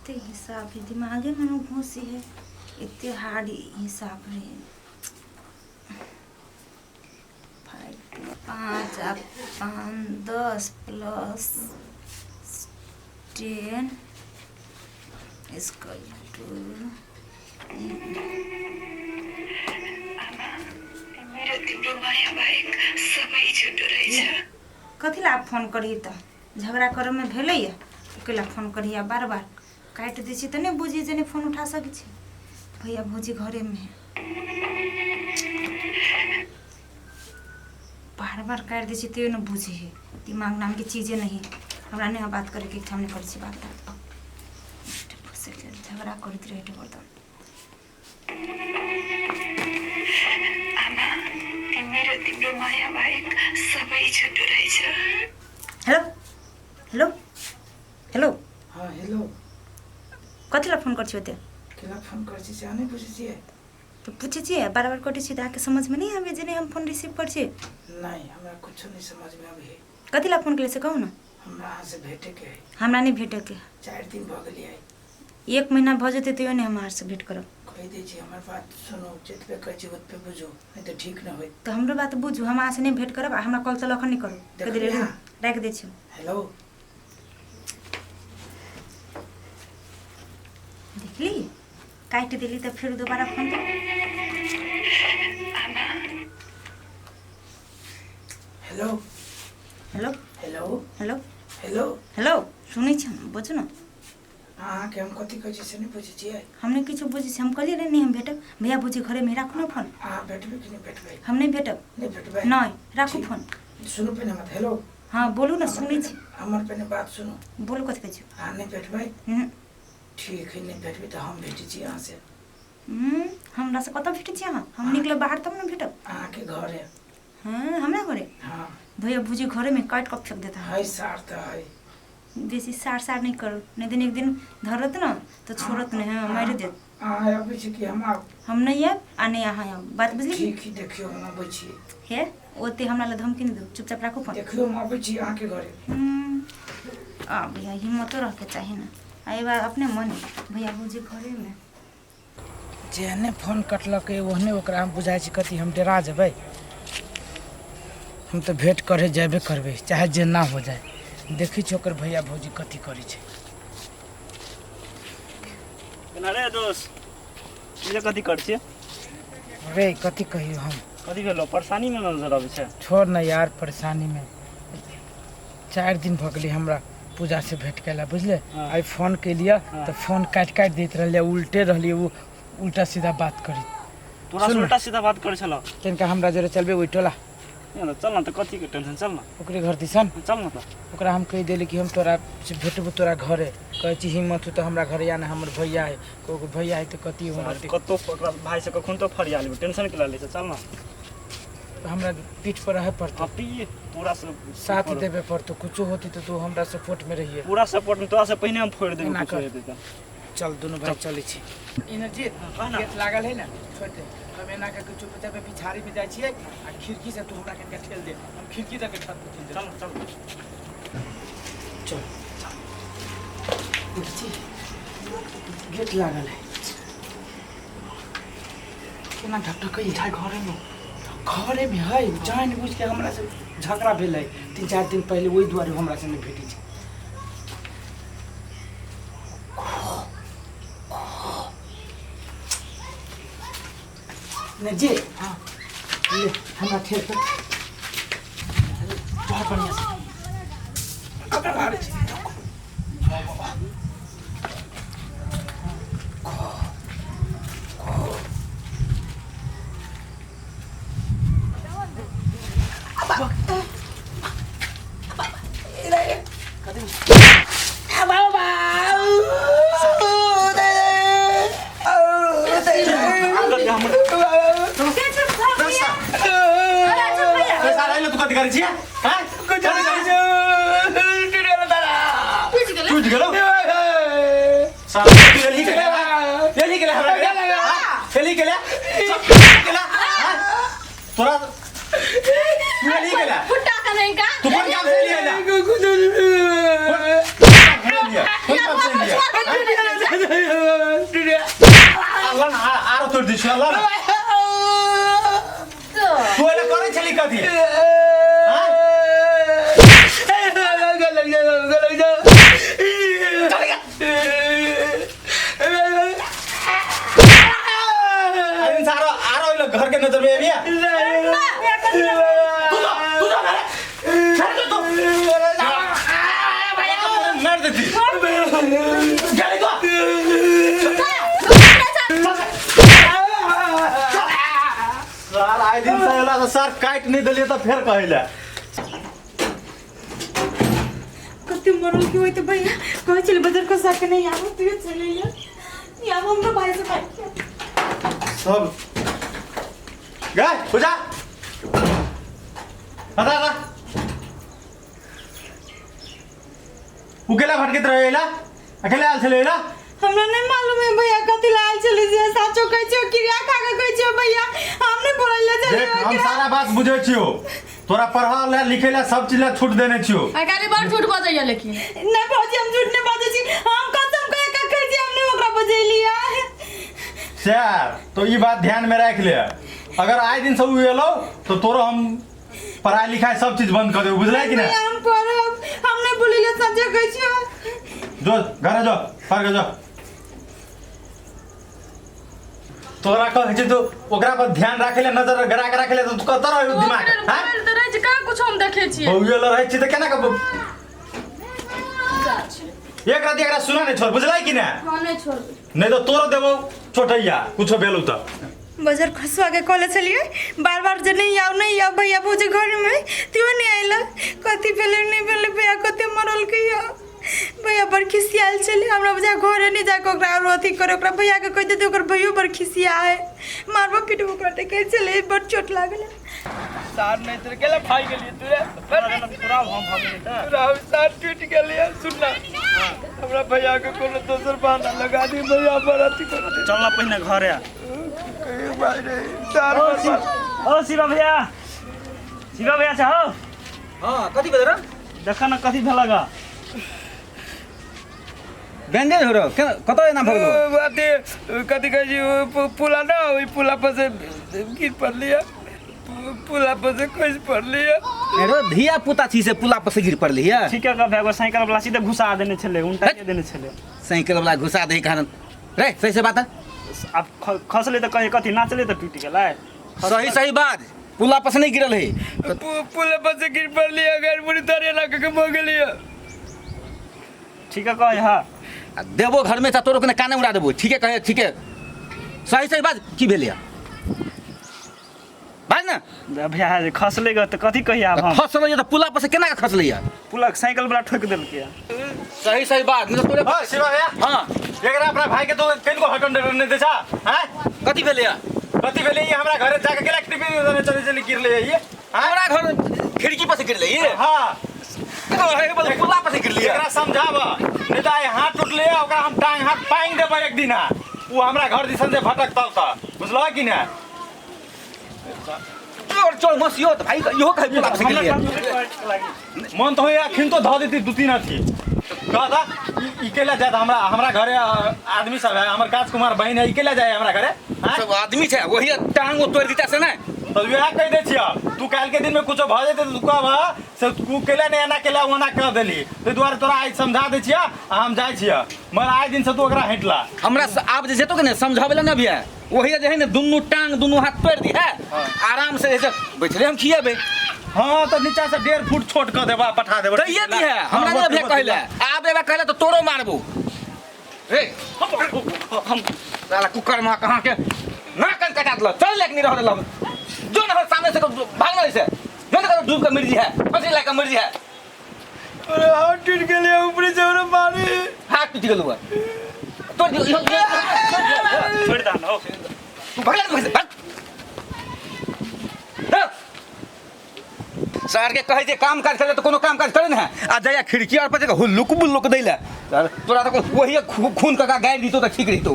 कते हिसाब है दिमागेमे ने घुसी है एते हार्ड हिसाब रहे। 5 5 आ 5 10 प्लस 10 is equal to. मेरो तिम्रो माया बाहेक सबै झुटो रहेछ। कथी ला फोन करी तऽ झगड़ा करऽमे भेलैए ओके ला फोन करी आ बार बार काटि दै छी तऽ नहि बुझी जे नहि फोन उठा सकै छी। भैया भौजी घरेमे है, बार बार काटि दै छी तैयो नहि बुझै है। दिमाग नामके चीजे नहीं है। हमरा नहि बात करैके इच्छा, हम नहि करै छी बात तात। झगड़ा करैत रहै हरदम। आमा, तिमी र तिम्रो माया बाहेक सबै झुटो रहेछ। Hello hello hello. हँ हेलो। कथी ला फोन करै छी ओते? केना फोन करै छी से अहाँ नहि बुझै छियै? तऽ पूछै छियै, बार बार कटै छी तऽ अहाँके समझमे नहि आबै जे नहि हम फोन रिसीव करै छी? नहि, हमरा कुछो नहि समझमे आबै है। कथी ला फोन केलियै से कहू ने। हमरा अहाँसँ भेटैके है। हमरा नहि भेटैके है। 4 दिन भऽ गेलियै। 1 महीना भऽ जेतै तैयो नहि हम अहाँसँ भेँट करब। कहि दै छी, हमर बात सुनू, जतबे कहै छी ओतबे बुझू, नहि तऽ ठीक नहि होइत। तऽ हमरो बात बुझू, हम अहाँसँ नहि भेँट करब आ हमरा कॉल तॉल एखन नहि करू। कहि देलियै, देखलियै अहाँ? राखि दै छी। हेलो। देखली, काटि देली तऽ फेर दोबारा फोन कर। आमा। Hello hello hello hello hello hello. सुनै छी हम, बजू ने। अहाँके हम कथी कहै छी से नहि बुझै छियै? हम नहि किछो बुझै छी। हम कहलियै ने नहि हम भेटब, भैया भौजी घरेमे, राखू ने फोन। अहाँ भेटबै कि नहि भेटबै? हम नहि भेटब। नहि भेटबै? नहि, राखू ठीक। फोन। सुनू पहिने मत। हेलो। हँ बोलू ने, हमर सुनै पहिने छी। हमर पहिने बात सुनू। बोलू, कथी कहै छी? अहाँ नहि भेटबै? हूँ। ठीक है, नहि भेटबै तऽ हम भेटै छी अहाँसँ। हूँ, हमरासँ कतऽ भेटै छी अहाँ? हम निकलब बाहर तब ने भेटब। अहाँके घरे। हँ, हमरा घरे? हँ। भैया भौजी घरेमे, काटि कऽ फेंक देता। है सार तऽ है। बेसी सार सार नहि करू, नहि दिन एक दिन धरत ने तऽ छोड़त नहि। हँ, मारि देत। अहाँ अबै छी कि हम आब? हम नहि आयब आ नहि अहाँ आयब, बात बुझली? ठीक है, देखियौ हम अबै छी। हे, ओते हमरा लए धमकी नहि दू, चुपचाप राखू फोन। देखियौ हम अबै छी अहाँके घरे। हम्म, आ भैया हिम्मतो रहके चाही ने। आ एहि बार अपने मन भैया भौजी घरेमे। जेहने फोन कटलकै ओहने ओकरा हम बुझाइ छी कथी हम डरा जेबै। हम तऽ भेँट करे जेबे करबै, चाहे जेना हो जाए। देखै छी ओकर भैया भौजी कथी करै छै। केना रे दोस्त, ई कथी कर छियै? रे कथी कहियौ हम। कथी भेलो, परेशानी में नजर आबै छै? छोड़ न यार, परेशानी में 4 दिन भऽ गेलै हमरा पूजा से भेंट केला, बुझले? हाँ। आइ फोन केलियै हाँ। तऽ फोन काटि काटि दैत रहलियै, उल्टे रहलियै, ओ उल्टा सीधा बात करी। तोरा से सुन न। उल्टा सीधा बात करै छलो? तनिका हमरा जरे चलबै ओहि टोला? ए न, चल न तऽ, कथी के टेंशन, चल न। ओकरे घर दिसन। चल न तऽ। ओकरा हम कहि देली कि हम तोरा से भेटबो तोरा घरे। कहै छी हिम्मत हो तऽ हमरा घरे आ ने, हमर भैया है। ओकर भैया है तऽ कथी हमर कतौ ओकरा भाई से कखन तो फरिया लेबै, टेंशन के लै छै, चल न। हमरा पीठ पर रहे पड़तौ। हाँ, पी पूरा सब साथ देबे पड़तौ, कुछो होती तऽ तू हमरा सपोर्ट में रहिए। पूरा सपोर्ट में, तोरा से पहिने हम फोड़ देबै। एना कुछो कर। हेतै तऽ। चल दुनू भाई चलै छी। इंद्रजीत, कह ना। गेट लागल है ने, छोड़ दे। हम एना के चुपचाप पिछाड़ी में जाइ छियै आ खिड़की से तू हमरा कनिका ठेल दे, हम खिड़की तक छत पर चलि चल न, चल। चल देखै छी गेट लागल है, केना ढकढकै है। घरे में? घरे में है। जानि बुझि के हमरा से झगड़ा भेलै 3-4 दिन पहिले, ओहि दुआरे हमरा से नहि भेटै छै। नहि जे हाँ ले हमरा ठेल दे बहुत बढ़िया से, कपड़ा मारै छी। तू कथी करै छियै? हैं, कथी करै छियै? टूटि गेलौ साला, तू एलही के एलही के हमरा के एलही के के तोरा तू एलही के फुट्टा का नहीं का। तू कोन काम से एलही? कोन काम से एलही? कोन काम से एलही? अल्लाह ना आरो तोड़ दै छियौ अल्लाह ना। तू एना करै छली कथी हाँ? अरे इंसान आरो आरो ई लोग घर के नजर में अबिया तू जा तू जा घरे घरे जो तू मार देती गाली दो सर आइ दिन से एला तऽ सर काटि नहि देलियै तऽ फेर कहै लए कते मरल की होइत भैया कहै छलै बजर खसा के नहीं आबो तू चले या आबो हमरा भाई से भाई सब गए पूजा हटा हटा उकेला भटकैत रहै एला अकेले आयल छलै एला हमरा नहीं मालूम है भैया कथी लाल चले जे साचो कहै छियो क्रिया खा के कहै छियो भैया हम नहीं बोलैले चले देख हम सारा बात बुझै छियो तोरा पढ़ा ला लिखे ला सब चीज ला छूट देने छियो आइ काल्हि बड़ झूठ बजैया लेकिन नहीं भौजी हम झूठ नहीं बाजै छी हम कसम कह के कहै छी हम नहीं ओकरा बजेलियै सर तो ई बात ध्यान में राख ले अगर आए दिन से उ एलो तो तोरो हम पढ़ाई लिखाई सब चीज बंद कर देबो बुझलै कि ना भैया हम पढ़ब हम नहीं बोलैले साचो कहै छियो जो घरे जो पढ़ के जो तोरा कहै छै तो ओकरा पर ध्यान राखे ले नजर गरा के राखे ले तो तू कतऽ रहै दिमाग मोबाइल हैं मोबाइल तऽ रहै छै कहाँ कुछो हम देखै छियै बौए लग रहै छी तऽ केना के एक राति एकरा सुना नहीं छोड़ बुझलै कि ना हँ नहि छोड़बै नहीं तो तोरो देबो चोटैया कुछो भेलौ तऽ बजर खसुआ के कहले छलियै बार बार जे नहीं आओ नहीं आओ भैया भौजी घर में त्यो नहीं आयल कथी भेलै नहीं भेलै भैया कते मरल के भैया बड़ खिसियाल छलै हमरा बुझा घरे नहीं जाके ओकरा आरो अथी करे ओकरा भैया के कहि देतै ओकर भैयो बड़ खिसिया है मारबो पिटबो करतै कहै छलै बड़ चोट लागल सार नहीं तो केला भाग गेलियै तोरा पूरा हम भऽ गेलै तऽ तोरा हम सार टूटि गेलियै सुन ना हमरा भैया के कोनो दोसर बहाना लगा दी भैया बड़ अथी कर दे चल ना पहिने घरे कहियो भाई रे सार ओ ओ शिवा भैया शिवा भैया छै हौ हाँ कथी भेल रे देख न कथी भेलक हँ बैंडेज हो रहो कतऽ एना भऽ गेलौ अथी कथी कहै छै ओ पुला ना ओहि पुला पर से गिर पड़लियै पुला पर से खसि पड़लियै अरे धिया पुता छी से पुला पर से गिर पड़ली है ठीके कह एगो साइकिल वाला सीधे घुसा देने छलै उल्टा देने छलै साइकिल वाला घुसा दे कारण रे सही से बात आब खसलै तऽ कहे कथी नाचलै तऽ टूटि गेलै सही सही बात पुला पर से नहीं गिरल है पुल पर से गिर पड़लियै गैर मुड़ी तरे लग के भऽ गेलियै ठीक है कहे हाँ आ देबो घर में तोरो के काने उड़ा देबो ठीके कहे ठीके सही सही बात की भेल बाज ना भैया जे खसलै ग तऽ कथी कहियै आब हम खसलै तऽ पुला पर से केना के खसलै पुलक साइकिल वाला ठोकि देलकै सही सही बात नहीं तो तोरे हाँ शिवा भैया हाँ एकरा अपना भाई के तो कनिको हटन डटन नहीं दै छा हैं कथी भेलै कथी भेलै ई हमरा घरे जाके गेला कृपया देने चले चले गिरले ये हमरा घर खिड़की पर से गिरले ये हाँ पुला पर से गिरले एकरा समझाब नहीं तो आइ हाथ टूटले ओकरा हम टांग हाथ पांग देबै एक दिन उ हमरा घर दिसन से भटकतौ तऽ बुझलह कि ने चोर चोर मसियो तऽ भाई इहो कहै पुला पर से गिरले मन तऽ होइए अखन तो धऽ देती दू तीन अथी कह तऽ ई केला जायत हमरा हमरा घरे आदमी सब है हमर राजकुमार बहिन है ई केला जाए हमरा घरे आँय? सब आदमी छै वही टांग तोड़ि दिता से ने तऽ वएह कहि दै छियह तू काल्हि के दिन में कुछो भऽ जेतै तऽ तू कहबह से तू केला नहि एना केला ओना कह देली ताहि दुआरे तोरा आइ समझा दै छियह आ हम जाइ छियह मगर आइ दिनसँ तू ओकरा हटला हमरा आब जे जेतो के ने समझाबै लए ने अभी है वही जे है ने दुनू टांग दुनू हाथ तोड़ि दी है आराम से जैसे बैठले हम खिएबै हाँ तऽ नीचा से 1.5 फुट छोट कऽ देबा पठा देबा दैये दी है हमरा नहीं अभी कहले आब एबे कहले तो तोरो मारबो रे हम साला कुकर माँ कहाँ के ना कन कटा देलक चल लेके नहीं रह देलक जो ना सामने से भागना ऐसे जो ना डूब के मर जी है फंसी लगा के मर जी है अरे हाथ टूट गेलै ऊपर से हमरा मारी हाथ टूट गेलौ तोड़ दियो छोड़ि दह न हौ तू भाग भाग भाग सर के कहै छै काम काज करे तऽ कोनो काम काज करे ने आ जाइया खिड़की आर पर जाके हुल्लुक बुल्लुक दै ले तोरा तऽ वही खून कका गाड़ि दितौ तऽ ठीक रहितौ